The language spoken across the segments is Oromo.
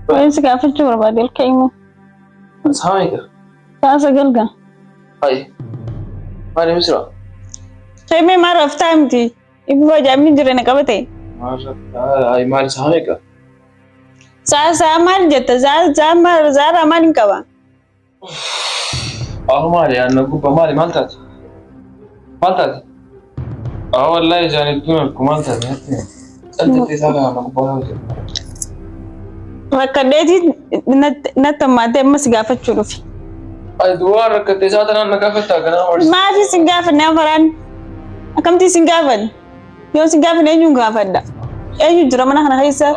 Waan si gaafachuu barbaade ilka himu. Sa'a meeqa? Sa'a 9 gaa. Hayi. Maali, Misira? Himee, maal raftaa miti? Ifa ajaa'ibni jira na qabate. Maal raftaa? Hayi, maali, sa'a meeqa? Sa'a sa'a maal jetta? Sa'a sa'a maal, sa'arraa maal hin qaba? Ahu, maali, aannan gubbaa maali, maal taate? Maal taate? Ah, wallahi ijaan hedduun argu, maal taate? Caljattee isaa kana gubbaa hojjetu. Rakkadheetii natti hammaatee amma si gaafachuu dhufe. Ay, duwwaa rakkattee isaa tanaan na gaafattaa ganaa maal? Maafi sin gaafanne afaraan? Akkamtii sin gaafanne? Yoo sin gaafanne eenyuun gaafadha? Eenyu jira mana kana keessa?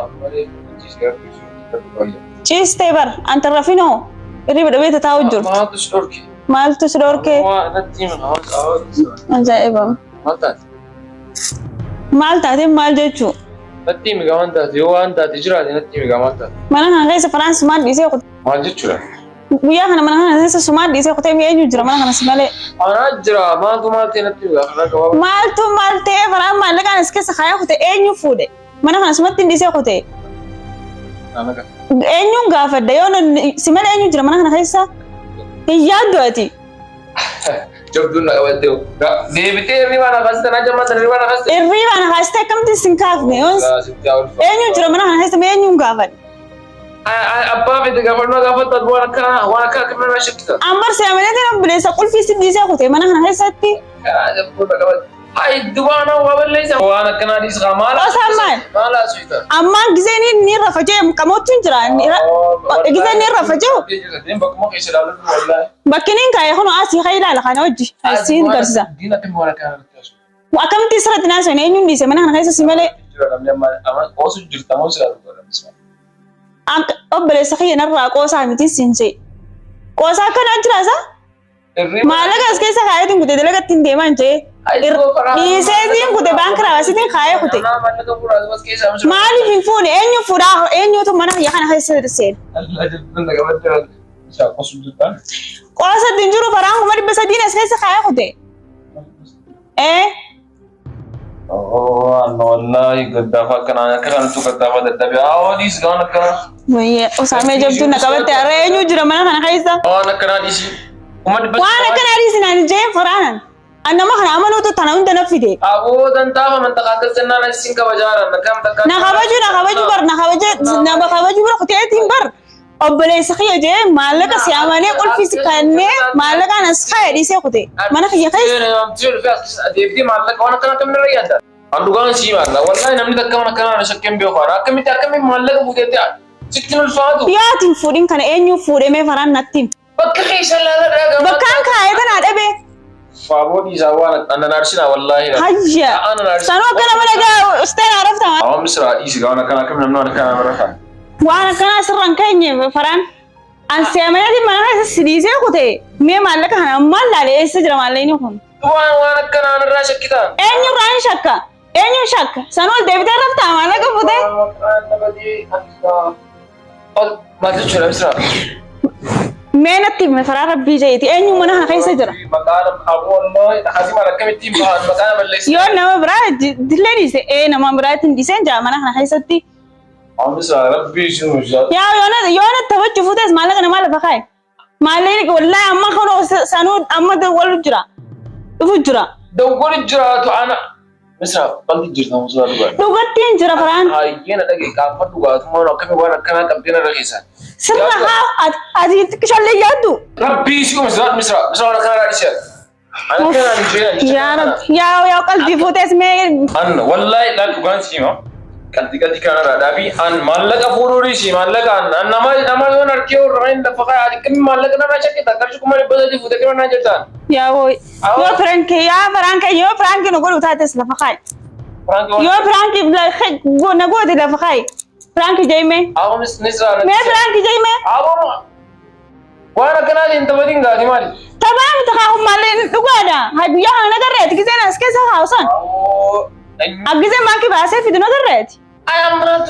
Ciistee bar anta rafinoo hirriba dhabee taa'u jirtu. Maaltu si dhorke? Maaltu si dhorke? Waa natti hima. Ajaa'iba. Maal taate? Maal taate maal jechuu? Natti himi gaa, waan taate, yoo waan taate jiraate natti himi gaa, maal taate? Mana kana keessa faraan sumaan dhiisee kute. Maal jechuudha? Guyyaa kana mana kana keessa sumaan dhiisee kutee, eenyu jira mana kana si malee? Anaa jira, maaltu maal ta'e natti himi gaa, karaa gabaabaa. Maaltu maal ta'e? Faraan maallaqaan as keessa kaayee kute, eenyu fuudhe? Mana kana sumatti hin dhiisee kute. Naga. Eenyuun gaafadha? Yoo si malee eenyu jira mana kana keessa? Hin yaaddu ati. Jabduun na qabattee deebitee hirribaa na kaastee, na jammaa sana hirribaa na kaastee. Hirriba na kaastee akkamitti sin kaafne? Eenyu jira mana kana keessa? Eenyuun gaafadha? Abbaa fete gaafannoo gaafattu, waan akkana akkamiin na shakkisa. Ambar seemaneetiin obboleessa qulfii si dhiisee kute mana kana keessatti. Jabduun na qabatte. Hayi, dubaa na waa balleessa. Waan akkanaa dhiis kaa, maal? Osaan maal? Maal haasofta? Ammaan giseen inni rafa jee qamoottu hin jira. Giseen inni rafa jiru. Bakkuma keessa ilaalu, wallaahi. Bakki inni kaa'e kun asii ka'ee ilaala, kana hojii. Asiin garsiisa. Diina akkamii waan akkanaa irratti haasofta? Akkamitti sirratti naasoo, eenyuun dhiise mana kana keessa si malee? Jira namni amma qoosu jirta moo silaa dhugaadha? Akka obboleessa kiyya narraa qoosaa miti siin jee. Qoosaa akkanaa jiraasa? Maallaqa as keessa kaayeetiin kute, dalagatti hin deeman jee. Dhiiseetiin kute, baankii raawwasiitiin kaayee kute. Maaliif hin fuune? Eenyu fuudhaa? Eenyutu mana kiyya kana keessa seena? Qoosa hin jiru, faraan 300,000 as keessa kaayee kute. Ee. Wallahi gaddaafa akkanaa akka kanattu gaddaafa dadhabee hawaadhiis waan akkanaa. Osaamee jabduu na qabatte har'a, eenyu jira mana kana keessa? Waan akkanaa dhiisi. 300,000. Waan akkanaa dhiisi naan jee faraanan. An nama kana amanuutu tana hunda na fide. Aboo, tantaafa mantaqaa akkas jennaan isin kabajaaran akkam takka. Na kabaju bar, na kabaje, na kabaju bar kuteetiin bar. Obboleessa kiyya jee maallaqa si amanee qulfii si kennee maallaqaan as kaa'e dhiisee kute. Mana kiyya keessa. Deebitee maallaqa waan akkanaa akkamiin irra yaadda? An dhugaan sii maalla. Wallahi namni takka waan akkanaa na shakkeen beeku. Akkamitti akkamiin maallaqa fuuteetti sitti ulfaatu? Yoo ati hin fuudhin kana eenyu fuudhee faraan natti himi? Bakka keessa ilaalaa dhaagaa. Bakkaan kaa'ee tanaa dhabee. Faaboo dhiisaa, waan annan aarsinaa wallaahi. Hayya. Sanuu akka nama nagaa usteen haarofta. Awwa, Misraa, dhiisi waan akkanaa, akkamiin namni waan akkanaa bira kaa'e? Waan akkanaa sirraan keenye faraan. An si amaneetiin mana keessa si dhiisee kute. Mee maallaqa kana ammaan laale, eessa jira maallaqni kun? Waan akkanaa irraa shakkitaa? Eenyurraa hin shakka? Eenyuun shakka? Sanuu ol deebitee raftaa maallaqa futee? Maal jechuudha, Misraa? Mee natti hime, karaa rabbii jeeti, eenyu mana kana keessa jira? Maqaan aboo wallahi asii maal akkamittiin bahan maqaa balleessi. Yoo nama biraa dillee dhiise, ee, nama biraatti hin dhiiseen jira mana kana keessatti. Misraa, rabbii isin hojjaa. Yaa, yoona taphachuu fuutes maallaqa namaa lafa kaaye. Maallaqni wallahi amma kun sanuu amma wal jira. Dhufu jira. Dawwali jiraatu ana. Misraa, balti jirta musuraa dhugaa? Dhugattiin jira, faraan. Hayyee, na dhagaye, qaaffa dhugaatummaa akkamii waan akkanaa qabdee narra keessaa. Sirra haa, ati xiqqishallee yaaddu. Rabbii si uume, Misraa, Misraa, Misraa, waan akkanaa dhiisee. Ana kanaan jee. Yaa Rabbi, yaa qalbii fuutes mee. An wallahi laal, dhugaan si hima. Qalbii qalbii kanarraa dhaabii, an maallaqa fuudhuu dhiisi, maallaqa an nama yoon harkee warra hin lafa kaa'e, ati akkamii maallaqa narraa shakkita? Qarshii 300,000 fuutee kennaa naan jettaan. Yaa wooy. Yoo prank, yaa prank, yoo prank nu godhu taates lafa kaaye. Yoo prank na goote lafa kaaye. Prank jeemee. Aboo Misraa. Mee prank jeemee. Aboo, waan akkanaatiin taphatiin gaati maali? Taphaa miti kaa, kun maallee dhugaadha. Haa, guyyaa kana nagarreeti giseen as keessa haawsan. Aboo. Giseen baankii baasee fidu nagarreeti. Ay, ammaatu.